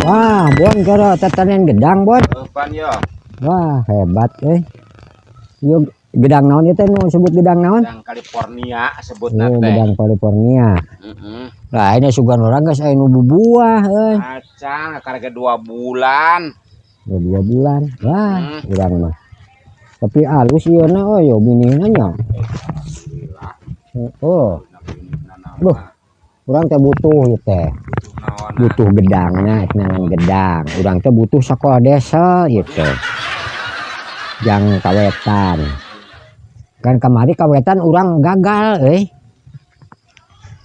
Wah, Bon, karo tatanen gedang, Bon. Pan yo. Wah, hebat eh. Yuk, gedang naon ieu teh, nu sebut gedang naon? Gedang California sebutna Oh, teh. Gedang California. Heeh. Lah, ini sugan urang geus aya nu bubuah euy. Acan, karek 2 bulan. Udah 2 bulan. Wah, urang mah. Tapi alus ieu na oh yo binihna nya. Gila. Oh, Duh. Urang teh butuh ieu teh. Naon? Butuh gedangna, nanam gedang. Urang teh butuh sekolah desa ieu teh. Jang kawetan. Kan kamari kawetan urang gagal euy.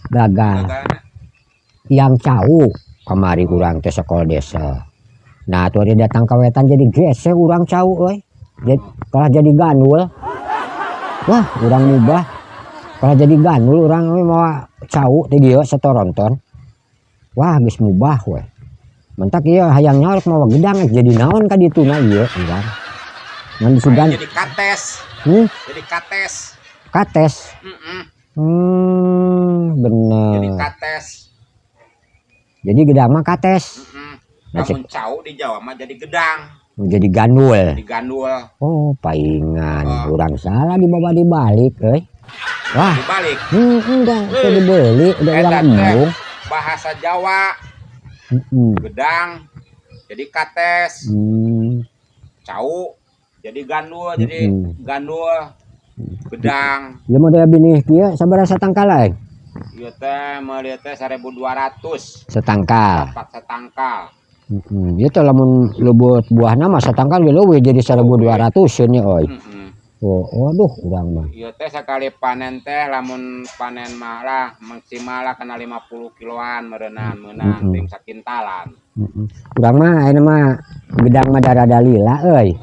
Gagal. Gagalna. Yang cau kamari urang teh sekolah desa. Nah, tuh dia datang kawetan jadi gesek urang cau euy. Jadi kalah jadi gandul. Wah, urang mubah. Kalah jadi gandul urang euy mawa cau ti dieu satoronton. Wah, geus mubah we. Mentak ieu hayang nyaho rek mawa gedang jadi naon ka dituna ieu urang. Ngan disugan Jadi kates. Jadi kates. Kates. Heeh. Bener. Jadi kates. Jadi gedang mah kates. Heeh. Nah, Lamun cau di Jawa mah jadi gedang, Jadi gandul. Jadi gandul. Oh, paingan. Oh. Urang salah dibawa dibalik euy. Wah, Dibalik. Enggak, itu dibeli, udah Eta urang teh embung. bahasa Jawa, gedang jadi kates, cau jadi gandul, jadi gandul gedang. Ya model binih kieu sabaraha satangkal euy? Ieu teh meuli teh 1200. Setangkal. Dapat setangkal. Heeh. Ieu teh lamun leubeut buahna mah satangkal ge leuwih jadi 1200 nya euy. Heeh. Oh, aduh urang mah. Ieu teh sakali panen teh, lamun panen mah lah maksimal lah kena 50 kiloan meureunan, meunang ting sakintalan. Heeh. Urang mah ayeuna mah gedang mah rada lila euy.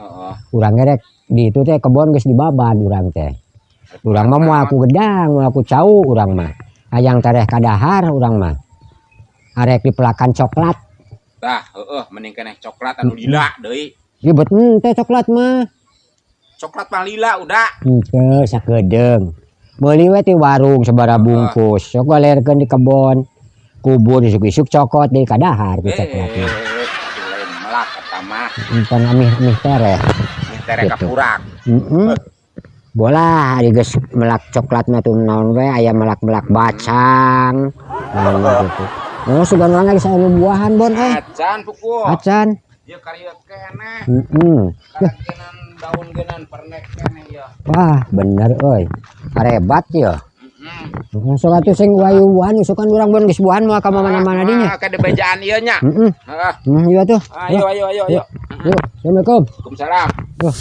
Urang ge rek di itu teh kebon geus dibabad urang teh. Urang mah moal ku gedang, moal ku cau urang mah. Hayang tereh kadahar urang mah. Arek dipelakan coklat. Tah, heeh, mending keneh coklat anu lila deui. Ieu bet teh coklat mah. Coklat mah lila udah. Henteu sakedeung. Meuli we ti warung sabaraha bungkus. Sok galerkeun di kebon. Kubur isuk-isuk cokot deui kadahar ku Eh, coklat mah. Lain melak eta mah. Pan amih-amih tereh. Mih tereh Gitu. kapurak. Heeh. Bola ari geus melak coklat mah tuh naon we aya melak-melak bacang. Naon gitu. Oh, sugan urang geus aya buahan, Bon euy. Acan puku. Acan. Ieu karieu keneh. Heeh. Karagenan daun genan pernek keneh ya. Wah, bener euy. Arebat ya. Heeh. Sok atuh sing wayu buahan isukan urang bon geus buahan moal ka mana-mana dinya. Ah, ka bejaan ieu nya. Heeh. Heeh. Iya tuh. Ayo, ayo, ayo, ayo. Yuk, Assalamualaikum. Waalaikumsalam. Tuh.